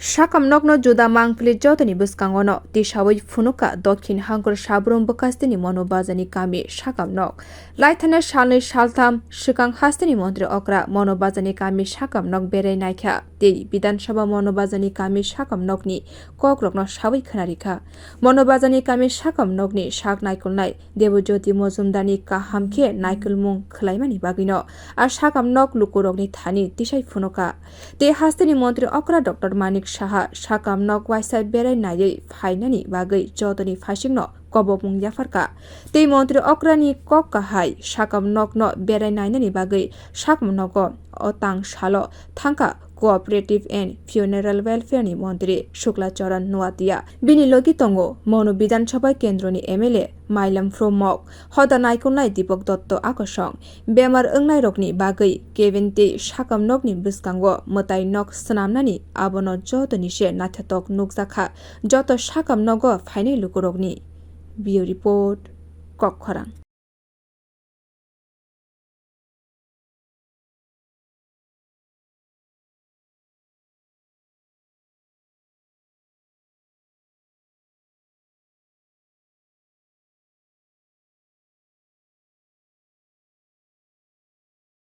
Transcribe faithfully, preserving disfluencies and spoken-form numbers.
Sakam nokno juda mangpili jotoni bwskango no tisawi phunukha Dokhin Hangkhor Sabrum bwkhasteni Mono Bazani kami sakam nok. Laithana salnwi saltham swkang hasteni montri okra Mono Bazani kami sakam nok berai naikha tei Bidhan Sabha Mono Bazani kami sakam nokni kokrokno sawi khwnarikha. Mono Bazani kami sakam nokni sak naikolnai Debojyoti Mojumdarni kaham khe naikolmung khwlaimani bagwino a sakam nok lukurokni thani tisai phunukha. Tei hasteni montri okra Doctor Manik Saha sakam nok waisa berai naiwi phainani bagwi jotoni phaisingno kobopmung yapharkha. Tei montri okrani kok kahai sakam nokno berai nainani bagwi sakam nogo o tang salo thangkha Cooperative and Funeral Welfare ni montri Shukla Charan Noatia. Bini logi tongo Mono Bidhan Sabha kendroni M L A Mailam Phromok, hoda naikolnai Dipok Dotto Akosong. Bemar wngnairokni bagwi kevin tei sakam nokni bwskango mwtai nok swnamnani abono jotoni se naithotok nukjakha joto sakam nogo phainai lukurokni. Bureau Report, Kokkhorang.